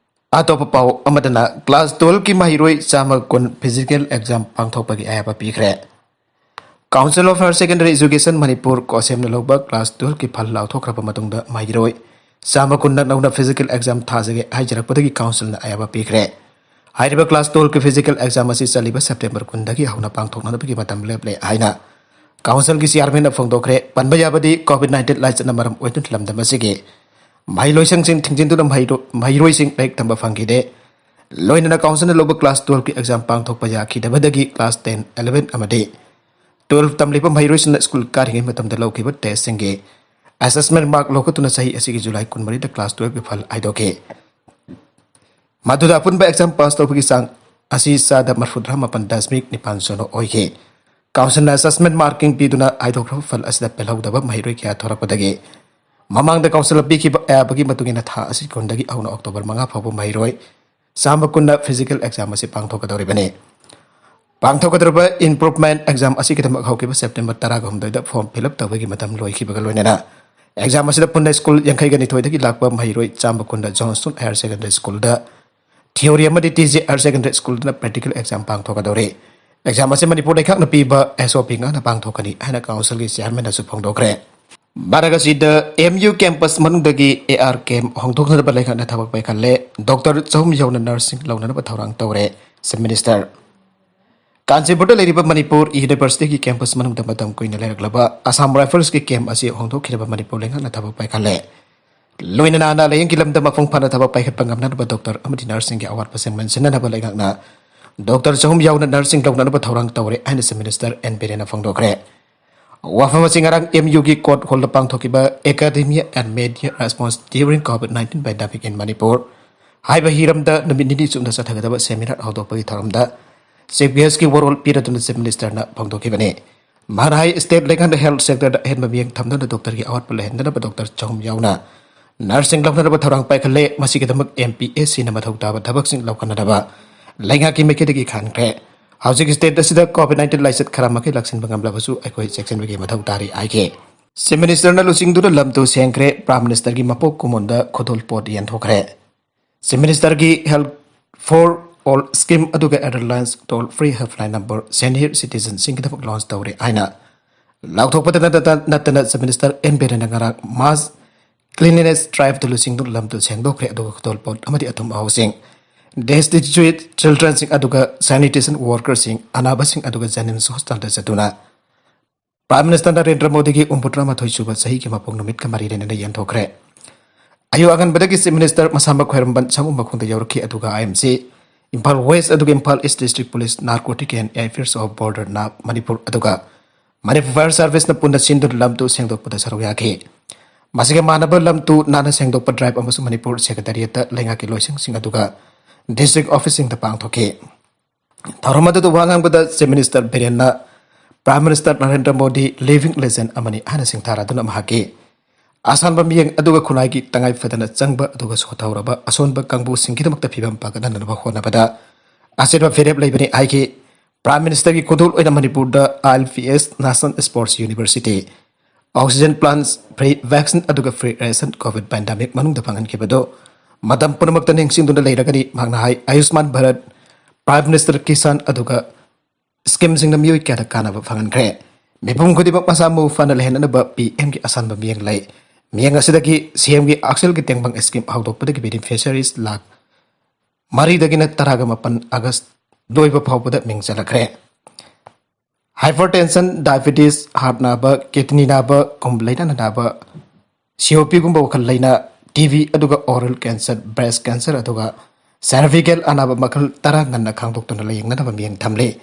ꯑꯇꯣꯞꯄ ꯄꯥꯎ ꯑꯃꯗꯅ ꯀ꯭ꯂꯥꯁ ꯇꯨꯋꯦꯜꯐꯀꯤ ꯃꯍꯩꯔꯣꯏ ꯆꯥꯝꯃ ꯀꯨꯟ ꯐꯤꯖꯤꯀꯦꯜ ꯑꯦꯛꯖꯥꯝ ꯄꯥꯡꯊꯣꯛꯄꯒꯤ ꯑꯌꯥꯕ ꯄꯤꯈ꯭ꯔꯦ꯫ Council of Higher Secondary Education Manipur, ꯀꯣꯁꯦꯝꯅ ꯂꯧꯕ ꯀ꯭ꯂꯥꯁ ꯇꯨꯋꯦꯜꯐꯀꯤ ꯐꯜ ꯂꯥꯎꯊꯣꯛꯈ꯭ꯔꯕ ꯃꯇꯨꯡꯗ ꯃꯍꯩꯔꯣꯏ ꯆꯥꯝꯃ ꯀꯨꯟꯅ ꯅꯧꯅ ꯐꯤꯖꯤꯀꯦꯜ ꯑꯦꯛꯖꯥꯝ ꯊꯥꯖꯒꯦ ꯍꯥꯏꯖꯔꯛꯄꯗꯒꯤ ꯀꯥꯎꯟꯁꯤꯜꯅ ꯑꯌꯥꯕ ꯄꯤꯈ꯭ꯔꯦ꯫ ꯍꯥꯏꯔꯤꯕ ꯀ꯭ꯂꯥꯁ ꯇꯨꯋꯦꯜꯐꯀꯤ ꯐꯤꯖꯤꯀꯦꯜ ꯑꯦꯛꯖꯥꯝ ꯑꯁꯤ ꯆꯠꯂꯤꯕ ꯁꯦꯞꯇꯦꯝꯕꯔ ꯀꯨꯟꯗꯒꯤ ꯍꯧꯅ ꯄꯥꯡꯊꯣꯛꯅꯅꯕꯒꯤ ꯃꯇꯝ ꯂꯦꯞꯂꯦ ꯍꯥꯏꯅ ꯀꯥꯎꯟꯁꯤꯜꯒꯤ ꯆꯤꯌꯥꯔꯃꯦꯟꯅ ꯐꯣꯡꯗꯣꯛꯈ꯭ꯔꯦ꯫ ꯄꯟꯕ ꯌꯥꯕꯗꯤ, ꯀꯣꯚꯤꯗ ꯅꯥꯏꯟꯇꯤꯟ ꯂꯥꯏꯆꯠꯅ ꯃꯔꯝ ꯑꯣꯏꯗꯨꯅ ꯂꯝꯗꯝ ꯑꯁꯤꯒꯤ ꯃꯍꯩꯂꯣꯏꯁꯪꯁꯤꯡ ꯊꯤꯡꯖꯤꯟꯗꯨꯅ ꯃꯍꯩꯔꯣ-, ꯃꯍꯩꯔꯣꯏꯁꯤꯡ ꯂꯥꯏꯔꯤꯛ ꯇꯝꯕ ꯐꯪꯈꯤꯗꯦ꯫ ꯂꯣꯏꯅꯅ ꯀꯥꯎꯟꯁꯤꯜꯅ ꯂꯧꯕ ꯀ꯭ꯂꯥꯁ ꯇꯨꯋꯦꯜꯐꯀꯤ ꯑꯦꯛꯖꯥꯝ ꯄꯥꯡꯊꯣꯛꯄ ꯌꯥꯈꯤꯗꯕꯗꯒꯤ ꯀ꯭ꯂꯥꯁ ꯇꯦꯟ, ꯏꯂꯦꯚꯦꯟ ꯑꯃꯗꯤ ꯇꯨꯋꯦꯜꯐ ꯇꯝꯂꯤꯕ ꯃꯍꯩꯔꯣꯏꯁꯤꯡꯅ ꯁ꯭ꯀꯨꯜ ꯀꯥꯔꯤꯉꯩ ꯃꯇꯝꯗ ꯂꯧꯈꯤꯕ ꯇꯦꯁꯁꯤꯡꯒꯤ ꯑꯦꯁꯦꯁꯃꯦꯟ ꯃꯥꯔꯛ ꯂꯧꯈꯠꯇꯨꯅ ꯆꯍꯤ ꯑꯁꯤꯒꯤ ꯖꯨꯂꯥꯏ ꯀꯨꯟꯃꯔꯤꯗ ꯀ꯭ꯂꯥꯁ ꯇꯨꯋꯦꯜꯐꯀꯤ ꯐꯜ ꯍꯥꯏꯗꯣꯛꯈꯤ꯫ ꯃꯗꯨꯗ ꯑꯄꯨꯟꯕ ꯑꯦꯛꯖꯥꯝ ꯄꯥꯁ ꯇꯧꯕꯒꯤ ꯆꯥꯡ ꯑꯁꯤ ꯆꯥꯗ ꯃꯔꯐꯨꯇꯔꯥ ꯃꯥꯄꯟ ꯗꯁꯃꯤꯛ ꯅꯤꯄꯥꯟ ꯁꯤꯅꯣ ꯑꯣꯏꯈꯤ꯫ ꯀꯥꯎꯟꯁꯤꯜꯅ ꯑꯦꯁꯦꯁꯃꯦꯟ ꯃꯥꯔꯀꯤꯡ ꯄꯤꯗꯨꯅ ꯍꯥꯏꯗꯣꯛꯈ꯭ꯔꯕ ꯐꯜ ꯑꯁꯤꯗ ꯄꯦꯜꯍꯧꯗꯕ ꯃꯍꯩꯔꯣꯏ ꯀꯌꯥ ꯊꯣꯔꯛꯄꯗꯒꯤ ꯃꯃꯥꯡꯗ ꯀꯥꯎꯟꯁꯤꯜꯅ ꯄꯤꯈꯤꯕ ꯑꯌꯥꯕꯒꯤ ꯃꯇꯨꯡ ꯏꯟꯅ ꯊꯥ ꯑꯁꯤ ꯀꯨꯟꯗꯒꯤ ꯍꯧꯅ ꯑꯣꯛꯇꯣꯕꯔ ꯃꯉꯥ ꯐꯥꯎꯕ ꯃꯍꯩꯔꯣꯏ ꯆꯥꯝꯃ ꯀꯨꯟꯅ ꯐꯤꯖꯤꯀꯦꯜ ꯑꯦꯛꯖꯥꯝ ꯑꯁꯤ ꯄꯥꯡꯊꯣꯛꯀꯗꯧꯔꯤꯕꯅꯤ꯫ ꯄꯥꯡꯊꯣꯛꯀꯗꯧꯔꯤꯕ ꯏꯝꯄ꯭ꯔꯨꯚꯃꯦꯟꯠ ꯑꯦꯛꯖꯥꯝ ꯑꯁꯤꯒꯤꯗꯃꯛ ꯍꯧꯈꯤꯕ ꯁꯦꯞꯇꯦꯝꯕꯔ ꯇꯔꯥꯒ ꯍꯨꯝꯗꯣꯏꯗ ꯐꯣꯔꯝ ꯐꯤꯜ ꯑꯞ ꯇꯧꯕꯒꯤ ꯃꯇꯝ ꯂꯣꯏꯈꯤꯕꯒ ꯂꯣꯏꯅꯅ ꯑꯦꯛꯖꯥꯝ ꯑꯁꯤꯗ ꯄꯨꯟꯅ ꯁ꯭ꯀꯨꯜ ꯌꯥꯡꯈꯩꯒ ꯅꯤꯊꯣꯏꯗꯒꯤ ꯂꯥꯛꯄ ꯃꯍꯩꯔꯣꯏ ꯆꯥꯝꯃ ꯀꯨꯟꯗ ꯖꯣꯟꯁꯇꯣꯟ ꯍꯥꯌꯔ ꯁꯦꯀꯦꯟꯗꯔꯤ ꯁ꯭ꯀꯨꯜꯗ ꯊꯤꯑꯣꯔꯤ ꯑꯃꯗꯤ ꯇꯤ ꯖꯦ ꯍꯥꯌꯔ ꯁꯦꯀꯦꯟꯗꯔꯤ ꯁ꯭ꯀꯨꯜꯗꯅ ꯄ꯭ꯔꯦꯛꯇꯤꯀꯦꯜ ꯑꯦꯛꯖꯥꯝ ꯄꯥꯡꯊꯣꯛꯀꯗꯧꯔꯤ꯫ ꯑꯦꯛꯖꯥꯝ ꯑꯁꯤ ꯃꯅꯤꯄꯨꯔ ꯂꯩꯉꯥꯛꯅ ꯄꯤꯕ ꯑꯦꯁ ꯑꯣ ꯄꯤ ꯉꯥꯛꯅ ꯄꯥꯡꯊꯣꯛꯀꯅꯤ ꯍꯥꯏꯅ ꯀꯥꯎꯟꯁꯤꯜꯒꯤ ꯆꯤꯌꯥꯔꯃꯦꯟꯅꯁꯨ ꯐꯣꯡꯗꯣꯛꯈ꯭ꯔꯦ꯫ ꯕꯥꯔꯥꯒꯥꯁꯤꯗ ꯑꯦꯝ ꯌꯨ ꯀꯦꯝꯄꯁ ꯃꯅꯨꯡꯗꯒꯤ ꯑꯦ ꯑꯥꯔ ꯀꯦꯝ ꯍꯣꯡꯗꯣꯛꯅꯅꯕ ꯂꯩꯉꯥꯛꯅ ꯊꯕꯛ ꯄꯥꯏꯈꯠꯂꯦ꯫ ꯗꯣꯛꯇꯔ ꯆꯍꯨꯝ ꯌꯧꯅ ꯅꯔꯁꯁꯤꯡ ꯂꯧꯅꯅꯕ ꯊꯧꯔꯥꯡ ꯇꯧꯔꯦ꯫ ꯆꯤꯐ ꯃꯤꯅꯤꯁꯇꯔ ꯀꯥꯟꯆꯤꯄꯨꯔꯗ ꯂꯩꯔꯤꯕ ꯃꯅꯤꯄꯨꯔ ꯌꯨꯅꯤꯚꯔꯁꯤꯇꯤꯒꯤ ꯀꯦꯝꯄꯁ ꯃꯅꯨꯡꯗ ꯃꯇꯝ ꯀꯨꯏꯅ ꯂꯩꯔꯛꯂꯕ ꯑꯁꯥꯝ ꯔꯥꯏꯐꯜꯁꯀꯤ ꯀꯦꯝꯞ ꯑꯁꯤ ꯍꯣꯡꯗꯣꯛꯈꯤꯅꯕ ꯃꯅꯤꯄꯨꯔ ꯂꯩꯉꯥꯛꯅ ꯊꯕꯛ ꯄꯥꯏꯈꯠꯂꯦ꯫ ꯂꯣꯏꯅꯅ ꯑꯅꯥ ꯂꯥꯌꯦꯡꯒꯤ ꯂꯝꯗ ꯃꯄꯨꯡ ꯐꯥꯅ ꯊꯕꯛ ꯄꯥꯏꯈꯠꯄ ꯉꯝꯅꯅꯕ ꯗꯣꯛꯇꯔ ꯑꯃꯗꯤ ꯅꯔꯁꯁꯤꯡꯒꯤ ꯑꯋꯥꯠꯄꯁꯤꯡ ꯃꯦꯟꯁꯤꯟꯅꯅꯕ ꯂꯩꯉꯥꯛꯅ ꯗꯣꯛꯇꯔ ꯆꯍꯨꯝ ꯌꯥꯎꯅ ꯅꯔꯁꯁꯤꯡ ꯂꯧꯅꯅꯕ ꯊꯧꯔꯥꯡ ꯇꯧꯔꯦ ꯍꯥꯏꯅ ꯆꯤꯐ ꯃꯤꯅꯤꯁꯇꯔ ꯑꯦꯟ ꯕꯤꯔꯦꯟꯅ ꯐꯣꯡꯗꯣꯛꯈ꯭ꯔꯦ꯫ ꯋꯥꯐꯝ ꯑꯁꯤ ꯉꯔꯥꯡ ꯑꯦꯝ ꯌꯨꯒꯤ ꯀꯣꯔꯠ ꯍꯣꯜꯗ ꯄꯥꯡꯊꯣꯛꯈꯤꯕ Academia and Media Response During COVID nineteen Pandemic in Manipur ꯍꯥꯏꯕ ꯍꯤꯔꯝꯗ ꯅꯨꯃꯤꯠ ꯅꯤꯅꯤ ꯆꯨꯞꯅ ꯆꯠꯊꯒꯗꯕ ꯁꯦꯃꯤꯅꯥꯔ ꯍꯧꯗꯣꯛꯄꯒꯤ ꯊꯧꯔꯝꯗ ꯆꯤꯐ ꯒꯦꯁꯀꯤ ꯋꯥꯔꯣꯜ ꯄꯤꯔꯗꯨꯅ ꯆꯤꯐ ꯃꯤꯅꯤꯁꯇꯔꯅ ꯐꯣꯡꯗꯣꯛꯈꯤꯕꯅꯤ꯫ ꯃꯍꯥꯛꯅ ꯍꯥꯏ, ꯁ꯭ꯇꯦꯠ ꯂꯩꯉꯥꯛꯅ ꯍꯦꯜꯊ ꯁꯦꯛꯇꯔꯗ ꯑꯍꯦꯟꯕ ꯃꯤꯠꯌꯦꯡ ꯊꯝꯗꯨꯅ ꯗꯣꯛꯇꯔꯒꯤ ꯑꯋꯥꯠꯄ ꯂꯩꯍꯟꯗꯅꯕ ꯗꯣꯛꯇꯔ ꯆꯍꯨꯝ ꯌꯥꯎꯅ ꯅꯔꯁꯁꯤꯡ ꯂꯧꯅꯅꯕ ꯊꯧꯔꯥꯡ ꯄꯥꯏꯈꯠꯂꯦ꯫ ꯃꯁꯤꯒꯤꯗꯃꯛ ꯑꯦꯝ ꯄꯤ ꯑꯦꯁ ꯁꯤꯅ ꯃꯊꯧ ꯇꯥꯕ ꯊꯕꯛꯁꯤꯡ ꯂꯧꯈꯠꯅꯅꯕ ꯂꯩꯉꯥꯛꯀꯤ ꯃꯥꯏꯀꯩꯗꯒꯤ ꯈꯟꯈ꯭ꯔꯦ꯫ ꯍꯧꯖꯤꯛ ꯁ꯭ꯇꯦꯠ ꯑꯁꯤꯗ ꯀꯣꯚꯤꯗ ꯅꯥꯏꯟꯇꯤꯟ ꯂꯥꯏꯆꯠ ꯈꯔ ꯃꯈꯩ ꯂꯥꯛꯁꯤꯟꯕ ꯉꯝꯂꯕꯁꯨ ꯑꯩꯈꯣꯏ ꯆꯦꯛꯁꯤꯟꯕꯒꯤ ꯃꯊꯧ ꯇꯥꯔꯤ ꯍꯥꯏꯈꯤ꯫ ꯆꯤꯐ ꯃꯤꯅꯤꯁꯇꯔꯅ ꯂꯨꯆꯤꯡꯗꯨꯅ ꯂꯝ ꯇꯨ ꯁꯦꯡꯈ꯭ꯔꯦ꯫ ꯄ꯭ꯔꯥꯏꯝ ꯃꯤꯅꯤꯁꯇꯔꯒꯤ ꯃꯄꯣꯛ ꯀꯨꯝꯑꯣꯟꯗ ꯈꯨꯗꯣꯜ ꯄꯣꯠ ꯌꯦꯟꯊꯣꯛꯈ꯭ꯔꯦ꯫ ꯆꯤꯐ ꯃꯤꯅꯤꯁꯇꯔꯒꯤ Health for All scheme ꯑꯗꯨꯒ elder line toll free helpline number senior ꯁꯤꯇꯤꯖꯟꯁꯤꯡꯒꯤꯗꯃꯛ ꯂꯣꯟꯆ ꯇꯧꯔꯦ ꯍꯥꯏꯅ ꯂꯥꯎꯊꯣꯛꯄꯗ ꯅꯠꯇꯅ, ꯅꯠꯇꯅ ꯆꯤꯐ ꯃꯤꯅꯤꯁꯇꯔ ꯑꯦꯟ ꯕꯤꯔꯦꯟꯅ ꯉꯔꯥꯡ ꯃꯥꯁ ꯀ꯭ꯂꯤꯟꯂꯤꯅꯦꯁ ꯗ꯭ꯔꯥꯏꯚꯇ ꯂꯨꯆꯤꯡꯗꯨꯅ ꯂꯝ ꯇꯨ ꯁꯦꯡꯗꯣꯛꯈ꯭ꯔꯦ꯫ ꯑꯗꯨꯒ ꯈꯨꯗꯣꯜ ꯄꯣꯠ ꯑꯃꯗꯤ ꯑꯊꯨꯝ ꯑꯍꯥꯎꯁꯤꯡ ꯗꯦꯁꯇꯤꯆꯨꯌꯦꯠ ꯆꯤꯜꯗ꯭ꯔꯦꯟꯁꯤꯡ ꯑꯗꯨꯒ ꯁꯦꯅꯤꯇꯦꯁꯟ ꯋꯥꯔꯀꯔꯁꯤꯡ, ꯑꯅꯥꯕꯁꯤꯡ ꯑꯗꯨꯒ ꯖꯦꯅꯤꯝꯁ ꯍꯣꯁꯄꯤꯇꯥꯜꯗ ꯆꯠꯇꯨꯅ ꯄ꯭ꯔꯥꯏꯝ ꯃꯤꯅꯤꯁꯇꯔ ꯅꯔꯦꯟꯗ꯭ꯔ ꯃꯣꯗꯤꯒꯤ ꯍꯨꯝꯐꯨ ꯇꯔꯥꯃꯥꯊꯣꯏ ꯁꯨꯕ ꯆꯍꯤꯒꯤ ꯃꯄꯣꯛ ꯅꯨꯃꯤꯠꯀ ꯃꯔꯤ ꯂꯩꯅꯅ ꯌꯦꯟꯊꯣꯛꯈ꯭ꯔꯦ꯫ ꯑꯌꯨꯛ ꯑꯉꯟꯕꯗꯒꯤ ꯆꯤꯐ ꯃꯤꯅꯤꯁꯇꯔ ꯃꯁꯥꯃꯛ ꯈ꯭ꯋꯥꯏꯔꯝꯕꯟ ꯁꯃꯨ ꯃꯈꯣꯡꯗ ꯌꯧꯔꯛꯈꯤ, ꯑꯗꯨꯒ ꯑꯥꯏ ꯑꯦꯝ ꯁꯤ, ꯏꯝꯐꯥꯜ ꯋꯦꯁ ꯑꯗꯨꯒ Imphal east district police, narcotic and affairs of border, NAB, Manipur ꯑꯗꯨꯒ ꯃꯅꯤꯄꯨꯔ ꯐꯥꯌꯔ ꯁꯥꯔꯚꯤꯁꯅ ꯄꯨꯟꯅ ꯁꯤꯟꯗꯨꯅ ꯂꯝ ꯇꯨ ꯁꯦꯡꯗꯣꯛꯄꯗ ꯁꯔꯨꯛ ꯌꯥꯈꯤ꯫ ꯃꯁꯤꯒ ꯃꯥꯟꯅꯕ ꯂꯝ ꯇꯨ ꯅꯥꯟꯅ ꯁꯦꯡꯗꯣꯛꯄ ꯗ꯭ꯔꯥꯏꯚ ꯑꯃꯁꯨ ꯃꯅꯤꯄꯨꯔ ꯁꯦꯀ꯭ꯔꯦꯇꯔꯤꯌꯦꯠꯇ ꯂꯩꯉꯥꯛꯀꯤ ꯂꯣꯏꯁꯪꯁꯤꯡ ꯑꯗꯨꯒ ꯗꯤꯁꯇ꯭ꯔꯤꯛ ꯑꯣꯐꯤꯁꯁꯤꯡꯗ ꯄꯥꯡꯊꯣꯛꯈꯤ꯫ ꯊꯧꯔꯝ ꯑꯗꯨꯗ ꯋꯥ ꯉꯥꯡꯕꯗ ꯆꯤꯐ ꯃꯤꯅꯤꯁꯇꯔ ꯕꯤꯔꯦꯟꯅ prime minister Narendra Modi living legend ꯑꯃꯅꯤ ꯍꯥꯏꯅ ꯁꯤꯡꯊꯥꯔꯗꯨꯅ ꯃꯍꯥꯛꯀꯤ ꯑꯁꯥꯟꯕ ꯃꯤꯠꯌꯦꯡ ꯑꯗꯨꯒ ꯈꯨꯟꯅꯥꯏꯒꯤ ꯇꯉꯥꯏ ꯐꯗꯅ ꯆꯪꯕ ꯑꯗꯨꯒ ꯁꯣꯊꯍꯧꯔꯕ ꯑꯁꯣꯟꯕ ꯀꯥꯡꯕꯨꯁꯤꯡꯒꯤꯗꯃꯛꯇ ꯐꯤꯕꯝ ꯐꯒꯠꯍꯟꯅꯕ ꯍꯣꯠꯅꯕꯗ ꯑꯆꯦꯠꯄ ꯐꯤꯔꯦꯞ ꯂꯩꯕꯅꯤ ꯍꯥꯏꯈꯤ꯫ ꯄ꯭ꯔꯥꯏꯝ ꯃꯤꯅꯤꯁꯇꯔꯒꯤ ꯈꯨꯗꯣꯜ ꯑꯣꯏꯅ ꯃꯅꯤꯄꯨꯔꯗ I L P S national sports university, oxygen plants, free vaccine ꯑꯗꯨꯒ ꯐ꯭ꯔꯤ ꯔꯦꯁꯟ ꯀꯣꯚꯤꯗ ꯄꯦꯟꯗꯦꯃꯤꯛ ꯃꯅꯨꯡꯗ ꯐꯪꯍꯟꯈꯤꯕꯗꯨ ꯃꯇꯝ ꯄꯨꯝꯅꯃꯛꯇ ꯅꯤꯡꯁꯤꯡꯗꯨꯅ ꯂꯩꯔꯒꯅꯤ꯫ ꯃꯍꯥꯛꯅ ꯍꯥꯏ, ꯑꯌꯨꯁꯃꯥꯟ ꯚꯥꯔꯠ, ꯄ꯭ꯔꯥꯏꯝ ꯃꯤꯅꯤꯁꯇꯔ ꯀꯤꯁꯥꯟ ꯑꯗꯨꯒ ꯁ꯭ꯀꯤꯝꯁꯤꯡꯅ ꯃꯤꯑꯣꯏ ꯀꯌꯥꯗ ꯀꯥꯟꯅꯕ ꯐꯪꯍꯟꯈ꯭ꯔꯦ꯫ ꯃꯤꯄꯨꯝ ꯈꯨꯗꯤꯡꯃꯛ ꯃꯁꯥ ꯃꯎ ꯐꯅ ꯂꯩꯍꯟꯅꯕ ꯄꯤ ꯑꯦꯝꯒꯤ ꯑꯁꯥꯟꯕ ꯃꯤꯠꯌꯦꯡ ꯂꯩ꯫ ꯃꯤꯠꯌꯦꯡ ꯑꯁꯤꯗꯒꯤ ꯁꯤ ꯑꯦꯝꯒꯤ ꯍꯛꯁꯦꯜꯒꯤ ꯇꯦꯡꯕꯥꯡ ꯁ꯭ꯀꯤꯝ ꯍꯧꯗꯣꯛꯄꯗꯒꯤ ꯕꯦꯅꯤꯐꯤꯁꯔꯤꯁ ꯂꯥꯈ ꯃꯔꯤꯗꯒꯤꯅ ꯇꯔꯥꯒ ꯃꯥꯄꯟ ꯑꯥꯒꯁ ꯂꯣꯏꯕ ꯐꯥꯎꯕꯗ ꯃꯤꯡ ꯆꯜꯂꯛꯈ꯭ꯔꯦ꯫ Hypertension, diabetes, heart ꯅꯥꯕ, kidney ꯅꯥꯕ, ꯀꯨꯝ ꯂꯩꯅꯥꯅ ꯅꯥꯕ, C O P ꯒꯨꯝꯕ ꯋꯥꯈꯜ ꯂꯩꯅꯥ, T B ꯑꯗꯨꯒ oral cancer, breast cancer ꯑꯗꯨꯒ cervical ꯑꯅꯥꯕ ꯃꯈꯜ ꯇꯔꯥ ꯉꯟꯅ ꯈꯪꯗꯣꯛꯇꯨꯅ ꯂꯥꯌꯦꯡꯅꯅꯕ ꯃꯤꯠꯌꯦꯡ ꯊꯝꯂꯤ꯫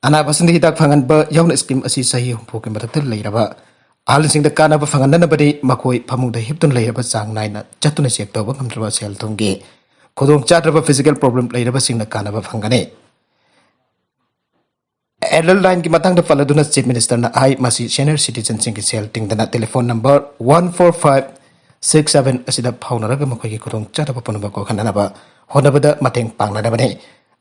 ꯑꯅꯥꯕꯁꯤꯡꯗ ꯍꯤꯗꯥꯛ ꯐꯪꯍꯟꯕ ꯌꯥꯎꯅ scheme ꯑꯁꯤ ꯆꯍꯤ ꯍꯨꯝꯐꯨꯒꯤ ꯃꯊꯛꯇ ꯂꯩꯔꯕ ꯑꯍꯜꯁꯤꯡꯗ ꯀꯥꯟꯅꯕ ꯐꯪꯍꯟꯅꯕꯗꯤ ꯃꯈꯣꯏ ꯐꯃꯨꯡꯗ ꯍꯤꯞꯇꯨꯅ ꯂꯩꯔꯕ ꯆꯥꯡ ꯅꯥꯏꯅ ꯆꯠꯇꯨꯅ check ꯇꯧꯕ ꯉꯝꯗ꯭ꯔꯕ ꯁꯦꯜ ꯊꯨꯝꯒꯤ ꯈꯨꯗꯣꯡꯆꯥꯗ꯭ꯔꯕ physical problem ꯂꯩꯔꯕꯁꯤꯡꯅ ꯀꯥꯟꯅꯕ ꯐꯪꯒꯅꯤ꯫ Elder line ꯒꯤ ꯃꯇꯥꯡꯗ ꯄꯜꯂꯗꯨꯅ Chief Minister ꯅ ꯍꯥꯏ, ꯃꯁꯤ senior citizen ꯁꯤꯡꯒꯤ ꯁꯦꯜ ꯇꯤꯡꯗꯅ telephone number one four five six seven ꯑꯁꯤꯗ ꯐꯥꯎꯅꯔꯒ ꯃꯈꯣꯏꯒꯤ ꯈꯨꯗꯣꯡꯆꯥꯗꯕ ꯄꯨꯝꯅꯃꯛ ꯀꯣꯛꯍꯟꯅꯕ ꯍꯣꯠꯅꯕꯗ ꯃꯇꯦꯡ ꯄꯥꯡꯅꯒꯗꯕꯅꯤ꯫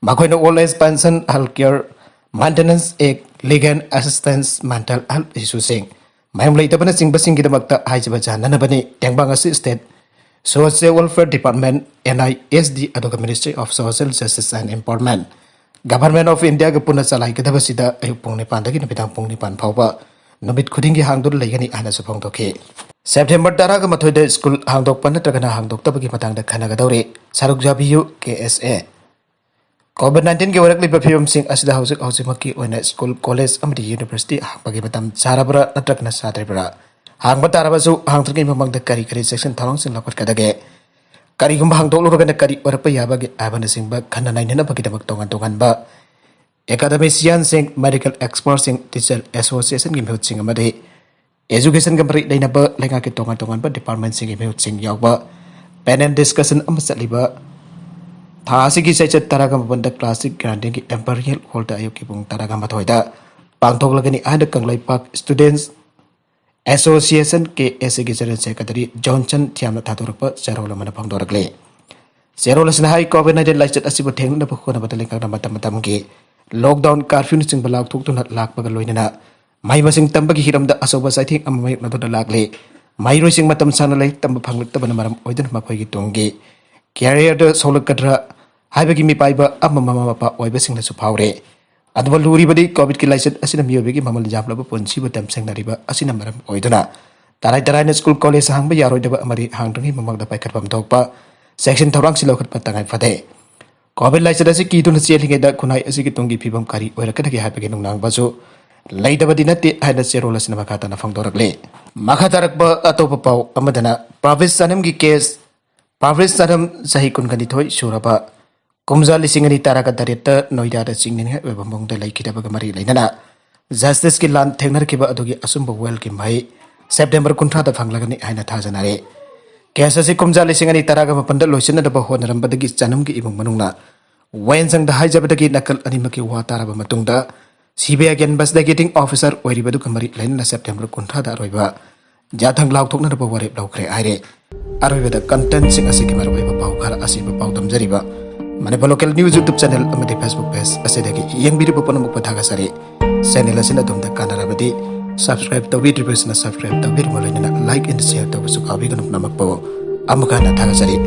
ꯃꯈꯣꯏꯅ old age pension, health care, maintenance aid, legal assistance, mental health issue ꯁꯤꯡ, ꯃꯌꯨꯝ ꯂꯩꯇꯕꯅꯆꯤꯡꯕꯁꯤꯡꯒꯤꯗꯃꯛꯇ ꯍꯥꯏꯖꯕ ꯌꯥꯅꯅꯕꯅꯤ꯫ ꯇꯦꯡꯕꯥꯡ ꯑꯁꯤ state Social Welfare Department, N I S D, ꯑꯗꯨꯒ Ministry of Social Justice and Empowerment, Government of India ꯒ ꯄꯨꯟꯅ ꯆꯂꯥꯏꯒꯗꯕꯁꯤꯗ ꯑꯌꯨꯛ ꯄꯨꯡ ꯅꯤꯄꯥꯟꯗꯒꯤ ꯅꯨꯃꯤꯗꯥꯡ ꯄꯨꯡ ꯅꯤꯄꯥꯟ ꯐꯥꯎꯕ ꯅꯨꯃꯤꯠ ꯈꯨꯗꯤꯡꯒꯤ ꯍꯥꯡꯗꯨꯅ ꯂꯩꯒꯅꯤ ꯍꯥꯏꯅꯁꯨ ꯐꯣꯡꯗꯣꯛꯈꯤ꯫ September ꯇꯔꯥꯒ ꯃꯥꯊꯣꯏꯗ school ꯍꯥꯡꯗꯣꯛꯄ ꯅꯠꯇ꯭ꯔꯒꯅ ꯍꯥꯡꯗꯣꯛꯇꯕꯒꯤ ꯃꯇꯥꯡꯗ ꯈꯟꯅꯒꯗꯧꯔꯤ꯫ ꯁꯔꯨꯛ ꯌꯥꯕꯤꯌꯨ, K S A꯫ COVID nineteen ꯒꯤ ꯑꯣꯏꯔꯛꯂꯤꯕ ꯐꯤꯕꯝꯁꯤꯡ ꯑꯁꯤꯗ ꯍꯧꯖꯤꯛ ꯍꯧꯖꯤꯛꯃꯛꯀꯤ ꯑꯣꯏꯅ school, college ꯑꯃꯗꯤ university ꯍꯥꯡꯕꯒꯤ ꯃꯇꯝ ꯆꯥꯔꯕ꯭ꯔꯥ ꯅꯠꯇ꯭ꯔꯒꯅ ꯆꯥꯗ꯭ꯔꯤꯕ꯭ꯔꯥ? ꯍꯥꯡꯕ ꯇꯥꯔꯕꯁꯨ ꯍꯥꯡꯗ꯭ꯔꯤꯉꯩ ꯃꯃꯥꯡꯗ ꯀꯔꯤ ꯀꯔꯤ ꯆꯦꯛꯁꯤꯟ ꯊꯧꯔꯥꯡꯁꯤꯡ ꯂꯧꯈꯠꯀꯗꯒꯦ? ꯀꯔꯤꯒꯨꯝꯕ ꯍꯥꯡꯗꯣꯛꯂꯨꯔꯒꯅ ꯀꯔꯤ ꯑꯣꯏꯔꯛꯄ ꯌꯥꯕꯒꯦ ꯍꯥꯏꯕꯅꯆꯤꯡꯕ ꯈꯟꯅ ꯅꯩꯅꯅꯕꯒꯤꯗꯃꯛ ꯇꯣꯉꯥꯟ ꯇꯣꯉꯥꯟꯕ academician ꯁꯤꯡ, medical expert ꯁꯤꯡ, teacher association ꯒꯤ ꯃꯤꯍꯨꯠꯁꯤꯡ ꯑꯃꯗꯤ education ꯒ ꯃꯔꯤ ꯂꯩꯅꯕ ꯂꯩꯉꯥꯛꯀꯤ ꯇꯣꯉꯥꯟ ꯇꯣꯉꯥꯟꯕ department ꯁꯤꯡꯒꯤ ꯃꯤꯍꯨꯠꯁꯤꯡ ꯌꯥꯎꯕ panel discussion ꯑꯃ ꯆꯠꯂꯤꯕ ꯊꯥ ꯑꯁꯤꯒꯤ ꯆꯩꯆꯠ ꯇꯔꯥꯒ ꯃꯥꯄꯟꯗ classic ꯒ꯭ꯔꯥꯟꯗꯤꯡꯒꯤ Imperial Hall ꯗ ꯑꯌꯨꯛꯀꯤ ꯄꯨꯡ ꯇꯔꯥꯒ ꯃꯥꯊꯣꯏꯗ ꯄꯥꯡꯊꯣꯛꯂꯒꯅꯤ ꯍꯥꯏꯅ Kangleipak Students Association, K S A ꯒꯤ General Secretary Johnson ꯊꯤꯌꯥꯝꯅ ꯊꯥꯗꯣꯔꯛꯄ ꯆꯦꯔꯣꯜ ꯑꯃꯅ ꯐꯣꯡꯗꯣꯔꯛꯂꯤ꯫ ꯆꯦꯔꯣꯜ ꯑꯁꯤꯅ ꯍꯥꯏ, COVID nineteen ꯂꯥꯏꯆꯠ ꯑꯁꯤꯕꯨ ꯊꯦꯡꯅꯅꯕ ꯍꯣꯠꯅꯕꯗ ꯂꯩꯉꯥꯛꯅ ꯃꯇꯝ ꯃꯇꯝꯒꯤ lockdown, curfew ꯅꯆꯤꯡꯕ ꯂꯥꯎꯊꯣꯛꯇꯨꯅ ꯂꯥꯛꯄꯒ ꯂꯣꯏꯅꯅ ꯃꯍꯩ ꯃꯁꯤꯡ ꯇꯝꯕꯒꯤ ꯍꯤꯔꯝꯗ ꯑꯆꯧꯕ ꯆꯩꯊꯦꯡ ꯑꯃ ꯃꯥꯌꯣꯛꯅꯗꯨꯅ ꯂꯥꯛꯂꯤ꯫ ꯃꯍꯩꯔꯣꯏꯁꯤꯡ ꯃꯇꯝ ꯁꯥꯡꯅ ꯂꯥꯏꯔꯤꯛ ꯇꯝꯕ ꯐꯪꯂꯛꯇꯕꯅ ꯃꯔꯝ ꯑꯣꯏꯗꯨꯅ ꯃꯈꯣꯏꯒꯤ ꯇꯨꯡꯒꯤ career ꯗ ꯁꯣꯛꯂꯛꯀꯗ꯭ꯔꯥ ꯍꯥꯏꯕꯒꯤ ꯃꯤꯄꯥꯏꯕ ꯑꯃ ꯃꯃꯥ ꯃꯄꯥ ꯑꯣꯏꯕꯁꯤꯡꯅꯁꯨ ꯐꯥꯎꯔꯦ꯫ ꯑꯗꯨꯒ ꯂꯨꯔꯤꯕꯗꯤ COVID ꯀꯤ ꯂꯥꯏꯆꯠ ꯑꯁꯤꯅ ꯃꯤꯑꯣꯏꯕꯒꯤ ꯃꯃꯜ ꯌꯥꯝꯂꯕ ꯄꯨꯟꯁꯤꯕꯨ ꯇꯝꯁꯤꯡꯅꯔꯤꯕ ꯑꯁꯤꯅ ꯃꯔꯝ ꯑꯣꯏꯗꯨꯅ ꯇꯔꯥꯏ ꯇꯔꯥꯏꯅ school, college ꯍꯥꯡꯕ ꯌꯥꯔꯣꯏꯗꯕ ꯑꯃꯗꯤ ꯍꯥꯡꯗ꯭ꯔꯤꯉꯩ ꯃꯃꯥꯡꯗ ꯄꯥꯏꯈꯠꯐꯝ ꯊꯣꯛꯄ ꯆꯦꯛꯁꯤꯟ ꯊꯧꯔꯥꯡꯁꯤꯡ ꯂꯧꯈꯠꯄ ꯇꯉꯥꯏ ꯐꯗꯦ꯫ ꯀꯣꯚꯤꯗ ꯂꯥꯏꯆꯠ ꯑꯁꯤ ꯀꯤꯗꯨꯅ ꯆꯦꯜꯂꯤꯉꯩꯗ ꯈꯨꯟꯅꯥꯏ ꯑꯁꯤꯒꯤ ꯇꯨꯡꯒꯤ ꯐꯤꯕꯝ ꯀꯔꯤ ꯑꯣꯏꯔꯛꯀꯗꯒꯦ ꯍꯥꯏꯕꯒꯤ ꯅꯨꯡꯅꯥꯡꯕꯁꯨ ꯂꯩꯇꯕꯗꯤ ꯅꯠꯇꯦ ꯍꯥꯏꯅ ꯆꯦꯔꯣꯜ ꯑꯁꯤꯅ ꯃꯈꯥ ꯇꯥꯅ ꯐꯣꯡꯗꯣꯔꯛꯂꯤ꯫ ꯃꯈꯥ ꯇꯥꯔꯛꯄ ꯑꯇꯣꯞꯄ ꯄꯥꯎ ꯑꯃꯗꯅ, ꯄ꯭ꯔꯥꯚꯦꯁ ꯆꯥꯅꯝꯒꯤ ꯀꯦꯁ꯫ ꯄ꯭ꯔꯥꯚꯦꯁ ꯆꯥꯅꯝ ꯆꯍꯤ ꯀꯨꯟꯒ ꯅꯤꯊꯣꯏ ꯁꯨꯔꯕ ꯀꯨꯝꯖꯥ ꯂꯤꯁꯤꯡ ꯑꯅꯤ ꯇꯔꯥꯒ ꯇꯔꯦꯠꯇ ꯅꯣꯏꯗꯥꯗ ꯆꯤꯡꯅꯅꯤꯡꯉꯥꯏ ꯑꯣꯏꯕ ꯃꯑꯣꯡꯗ ꯂꯩꯈꯤꯗꯕꯒ ꯃꯔꯤ ꯂꯩꯅꯅ ꯖꯁꯇꯤꯁꯀꯤ ꯂꯥꯟ ꯊꯦꯡꯅꯔꯛꯈꯤꯕ ꯑꯗꯨꯒꯤ ꯑꯆꯨꯝꯕ ꯋꯦꯜꯒꯤ ꯃꯍꯩ ꯁꯦꯞꯇꯦꯝꯕꯔ ꯀꯨꯟꯊ꯭ꯔꯥꯗ ꯐꯪꯂꯒꯅꯤ ꯍꯥꯏꯅ ꯊꯥꯖꯅꯔꯤ꯫ ꯀꯦꯁ ꯑꯁꯤ ꯀꯨꯝꯖꯥ ꯂꯤꯁꯤꯡ ꯑꯅꯤ ꯇꯔꯥꯒ ꯃꯥꯄꯟꯗ ꯂꯣꯏꯁꯤꯟꯅꯅꯕ ꯍꯣꯠꯅꯔꯝꯕꯗꯒꯤ ꯆꯥꯅꯝꯒꯤ ꯏꯃꯨꯡ ꯃꯅꯨꯡꯅ ꯋꯥꯌꯦꯜꯁꯪꯗ ꯍꯥꯏꯖꯕꯗꯒꯤ ꯅꯥꯀꯜ ꯑꯅꯤꯃꯛꯀꯤ ꯋꯥ ꯇꯥꯔꯕ ꯃꯇꯨꯡꯗ ꯁꯤꯕꯤꯑꯥꯏꯒꯤ ꯏꯟꯚꯦꯁꯇꯤꯒꯦꯇꯤꯡ ꯑꯣꯐꯤꯁꯔ ꯑꯣꯏꯔꯤꯕꯗꯨꯒ ꯃꯔꯤ ꯂꯩꯅꯅ ꯁꯦꯞꯇꯦꯝꯕꯔ ꯀꯨꯟꯊ꯭ꯔꯥꯗ ꯑꯔꯣꯏꯕ ꯌꯥꯊꯪ ꯂꯥꯎꯊꯣꯛꯅꯅꯕ ꯋꯥꯔꯦꯞ ꯂꯧꯈ꯭ꯔꯦ ꯍꯥꯏꯔꯦ꯫ ꯑꯔꯣꯏꯕꯗ ꯀꯟꯇꯦꯟꯠꯁꯤꯡ ꯑꯁꯤꯒꯤ ꯃꯔꯨꯑꯣꯏꯕ ꯄꯥꯎ ꯈꯔ ꯑꯁꯤꯕ ꯄꯥꯎꯗꯝꯖꯔꯤꯕ Manipur local news YouTube channel ꯑꯃꯗꯤ ꯐꯦꯁꯕꯨꯛ ꯄꯦꯖ ꯑꯁꯤꯗꯒꯤ ꯌꯦꯡꯕꯤꯔꯤꯕ ꯄꯨꯝꯅꯃꯛꯄꯨ ꯊꯥꯒꯠꯆꯔꯤ꯫ ꯆꯦꯅꯦꯜ ꯑꯁꯤꯅ ꯑꯗꯣꯝꯗ ꯀꯥꯟꯅꯔꯕꯗꯤ ꯁꯕꯁꯀ꯭ꯔꯥꯏꯕ ꯇꯧꯕꯤꯗ꯭ꯔꯤꯕꯁꯤꯅ ꯁꯕꯁꯀ꯭ꯔꯥꯏꯕ ꯇꯧꯕꯤꯔꯕ ꯂꯣꯏꯅꯅ ꯂꯥꯏꯛ ꯑꯦꯟ ꯁꯤꯌꯔ ꯇꯧꯕꯁꯨ ꯀꯥꯎꯕꯤꯒꯅꯨ꯫ ꯄꯨꯝꯅꯃꯛꯄꯨ ꯑꯃꯨꯛ ꯍꯟꯅ ꯊꯥꯒꯠꯆꯔꯤ꯫